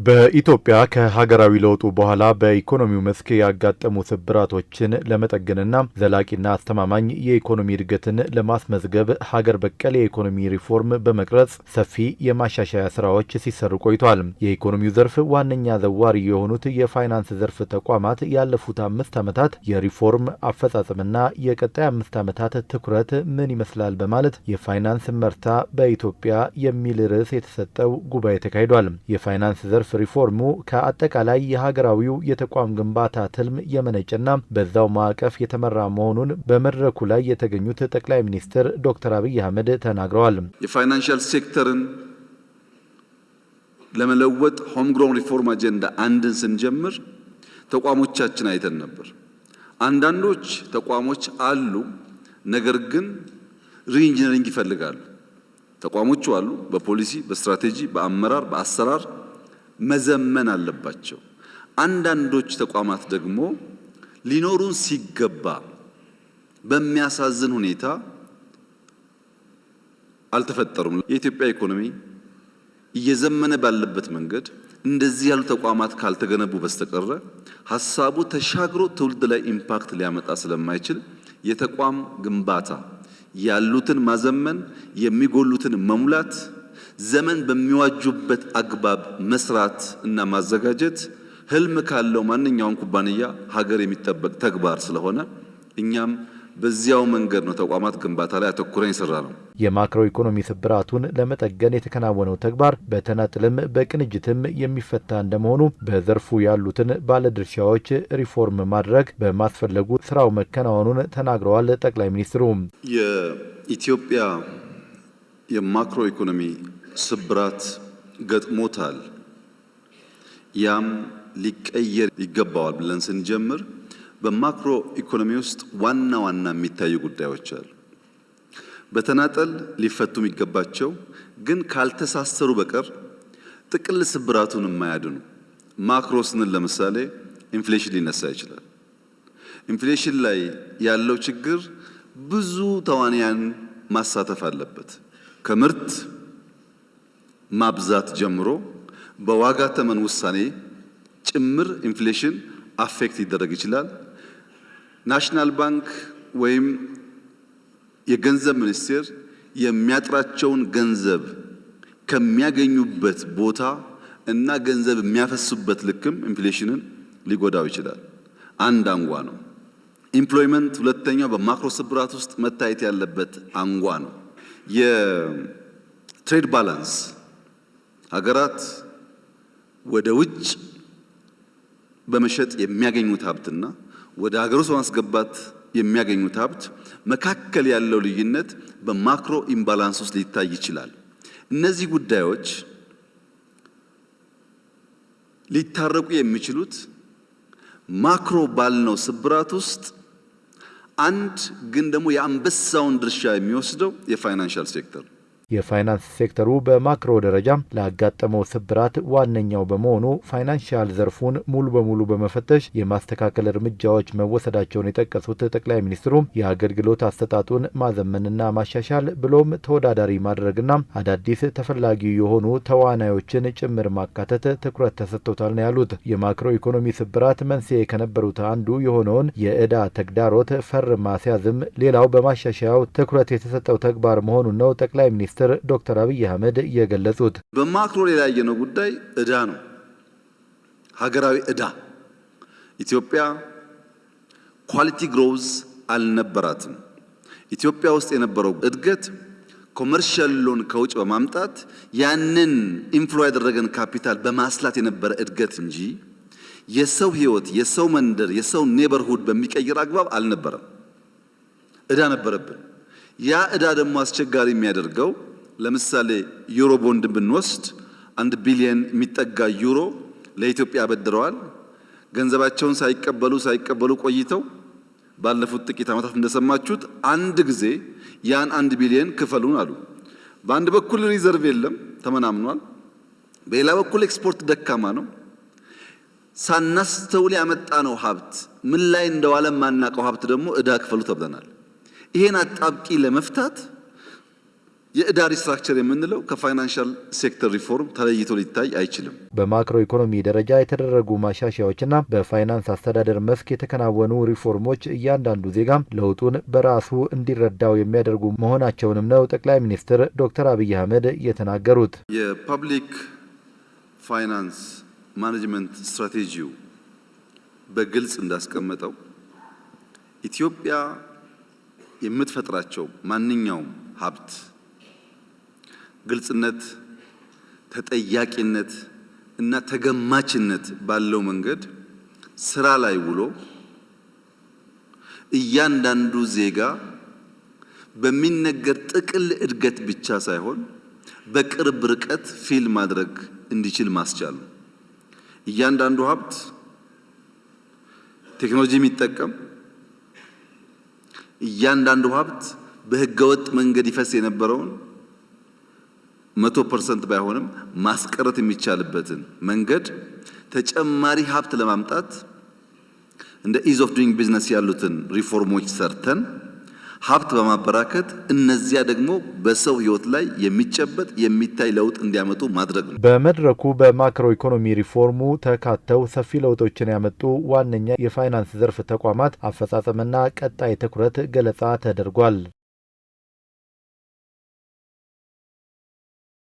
በኢትዮጵያ ከሀገራዊ ለውጡ በኋላ በኢኮኖሚው መስክ ያጋጠሙ ስብራቶችን ለመጠገንና ዘላቂና አስተማማኝ የኢኮኖሚ እድገትን ለማስመዝገብ ሀገር በቀል የኢኮኖሚ ሪፎርም በመቅረጽ ሰፊ የማሻሻያ ስራዎች ሲሰሩ ቆይቷል። የኢኮኖሚው ዘርፍ ዋነኛ ዘዋሪ የሆኑት የፋይናንስ ዘርፍ ተቋማት ያለፉት 5 ዓመታት የሪፎርም አፈጻጸምና የቀጣይ 5 ዓመታት ትኩረት ምን ይመስላል በማለት የፋይናንስ እመርታ በኢትዮጵያ የሚል ርዕስ የተሰጠው ጉባኤ ተካሂዷል። የፋይናንስ ዘርፍ ሪፎርሙ ከአጠቃላይ የሀገራዊው የተቋም ግንባታ ትልም የመነጨና በዛው ማዕቀፍ የተመራ መሆኑን በመድረኩ ላይ የተገኙት ጠቅላይ ሚኒስትር ዶክተር አብይ አህመድ ተናግረዋል። የ financial sector ን ለመለወጥ homegrown reform agenda አንድን ስንጀምር ተቋሞቻችን አይተን ነበር። አንዳንዶች ተቋሞች አሉ፣ ነገር ግን reengineering ይፈልጋሉ። ተቋሞቹ አሉ፣ በፖሊሲ፣ በስትራቴጂ፣ በአመራር፣ በአሰራር መዘመን አለባቸው። አንዳንዶች ተቋማት ደግሞ ሊኖሩን ሲገባ በሚያሳዝን ሁኔታ አልተፈጠሩም። የኢትዮጵያ ኢኮኖሚ እየዘመነ ባለበት መንገድ እንደዚህ ያሉ ተቋማት ካልተገነቡ በስተቀረ ሀሳቡ ተሻግሮ ትውልድ ላይ impact ሊያመጣ ስለማይችል የተቋም ግንባታ ያሉትን ማዘመን፣ የሚጎሉትን መሙላት፣ ዘመን በሚዋጁበት አግባብ መስራት እና ማዘጋጀት ህልም ካለው ማንኛውም ኩባንያ ሀገር የሚጠበቅ ተግባር ስለሆነ እኛም በዚያው መንገድ ነው ተቋማት ግንባታ ላይ አተኩረን የሰራነው። የማክሮ ኢኮኖሚ ስብራቱን ለመጠገን የተከናወነው ተግባር በተናጥልም በቅንጅትም የሚፈታ እንደመሆኑ በዘርፉ ያሉትን ባለድርሻዎች ሪፎርም ማድረግ በማስፈለጉ ስራው መከናወኑን ተናግረዋል ጠቅላይ ሚኒስትሩ። የኢትዮጵያ የማክሮ ኢኮኖሚ ስብራት ገጥሞታል። ያም ሊቀየር ይገባዋል ብለን ስንጀምር በማክሮ ኢኮኖሚ ውስጥ ዋና ዋና የሚታዩ ጉዳዮች አሉ። በተናጠል ሊፈቱ የሚገባቸው ግን ካልተሳሰሩ በቀር ጥቅል ስብራቱን የማያድኑ። ማክሮ ስንል ለምሳሌ inflation ሊነሳ ይችላል። Inflation ላይ ያለው ችግር ብዙ ተዋንያን ማሳተፍ አለበት። ከምርት ማብዛት ጀምሮ በዋጋ ተመን ውሳኔ ጭምር inflation affect ሊደረግ ይችላል። National Bank ወይም የገንዘብ ሚኒስቴር የሚያጥራቸውን ገንዘብ ከሚያገኙበት ቦታ እና ገንዘብ የሚያፈሱበት ልክም inflation ን ሊጎዳው ይችላል። አንድ አንጓ ነው። Employment ሁለተኛው በማክሮ ስብራት ውስጥ መታየት ያለበት አንጓ ነው። የ trade balance ሀገራት ወደ ውጭ በመሸጥ የሚያገኙት ሀብትና ወደ ሀገር ውስጥ በማስገባት የሚያገኙት ሀብት መካከል ያለው ልዩነት በ macro imbalance ውስጥ ሊታይ ይችላል። እነዚህ ጉዳዮች ሊታረቁ የሚችሉት ማክሮ ባልነው ስብራት ውስጥ አንድ ግን ደግሞ የአንበሳውን ድርሻ የሚወስደው የ financial sector የፋይናንስ ሴክተሩ በማክሮ ደረጃ ላጋጠመው ስብራት ዋነኛው በመሆኑ financial ዘርፉን ሙሉ በሙሉ በመፈተሽ የማስተካከል እርምጃዎች መወሰዳቸውን የጠቀሱት ጠቅላይ ሚኒስትሩ የአገልግሎት አሰጣጡን ማዘመንና ማሻሻል ብሎም ተወዳዳሪ ማድረግና አዳዲስ ተፈላጊ የሆኑ ተዋናዮችን ጭምር ማካተት ትኩረት ተሰጥቶታል ነው ያሉት። የማክሮ ኢኮኖሚ ስብራት መንስኤ ከነበሩት አንዱ የሆነውን የዕዳ ተግዳሮት ፈር ማስያዝም ሌላው በማሻሻያው ትኩረት የተሰጠው ተግባር መሆኑን ነው ጠቅላይ ሚኒስትር ዶክተር አብይ አህመድ የገለጹት። በማክሮ ሌላ ያየነው ጉዳይ ዕዳ ነው። ሀገራዊ ዕዳ። ኢትዮጵያ quality growth አልነበራትም። ኢትዮጵያ ውስጥ የነበረው እድገት commercial loan ከውጭ በማምጣት ያንን inflow ያደረገን ካፒታል በማስላት የነበረ እድገት እንጂ የሰው ሕይወት፣ የሰው መንደር፣ የሰው neighborhood በሚቀይር አግባብ አልነበረም። ዕዳ ነበረብን። ያ ዕዳ ደግሞ አስቸጋሪ የሚያደርገው ለምሳሌ ዩሮ ቦንድን ብንወስድ 1 ቢሊየን የሚጠጋ ዩሮ ለኢትዮጵያ አበድረዋል። ገንዘባቸውን ሳይቀበሉ ሳይቀበሉ ቆይተው ባለፉት ጥቂት ዓመታት እንደሰማችሁት አንድ ጊዜ ያን 1 ቢሊየን ክፈሉን አሉ። በአንድ በኩል reserve የለም፣ ተመናምኗል። በሌላ በኩል ኤክስፖርት ደካማ ነው። ሳናስተውል ያመጣነው ሀብት፣ ምን ላይ እንደዋለ የማናውቀው ሀብት ደግሞ ዕዳ ክፈሉ ተብለናል። ይሄን አጣብቂኝ ለመፍታት የዕዳ restructure የምንለው ከ financial sector reform ተለይቶ ሊታይ አይችልም። በማክሮ ኢኮኖሚ ደረጃ የተደረጉ ማሻሻያዎችና በፋይናንስ አስተዳደር መስክ የተከናወኑ ሪፎርሞች እያንዳንዱ ዜጋ ለውጡን በራሱ እንዲረዳው የሚያደርጉ መሆናቸውንም ነው ጠቅላይ ሚኒስትር ዶክተር አብይ አህመድ የተናገሩት። የ public finance management ስትራቴጂው በግልጽ እንዳስቀመጠው ኢትዮጵያ የምትፈጥራቸው ማንኛውም ሀብት ግልጽነት፣ ተጠያቂነት እና ተገማችነት ባለው መንገድ ስራ ላይ ውሎ እያንዳንዱ ዜጋ በሚነገር ጥቅል እድገት ብቻ ሳይሆን በቅርብ ርቀት feel ማድረግ እንዲችል ማስቻል ነው። እያንዳንዱ ሀብት ቴክኖሎጂ የሚጠቀም፣ እያንዳንዱ ሀብት በህገወጥ መንገድ ይፈስ የነበረውን 100% ባይሆንም ማስቀረት የሚቻልበትን መንገድ፣ ተጨማሪ ሀብት ለማምጣት እንደ ease of doing business ያሉትን ሪፎርሞች ሰርተን ሀብት በማበራከት እነዚያ ደግሞ በሰው ህይወት ላይ የሚጨበጥ የሚታይ ለውጥ እንዲያመጡ ማድረግ ነው። በመድረኩ በማክሮ ኢኮኖሚ ሪፎርሙ ተካተው ሰፊ ለውጦችን ያመጡ ዋነኛ የፋይናንስ ዘርፍ ተቋማት አፈጻጸምና ቀጣይ ትኩረት ገለጻ ተደርጓል።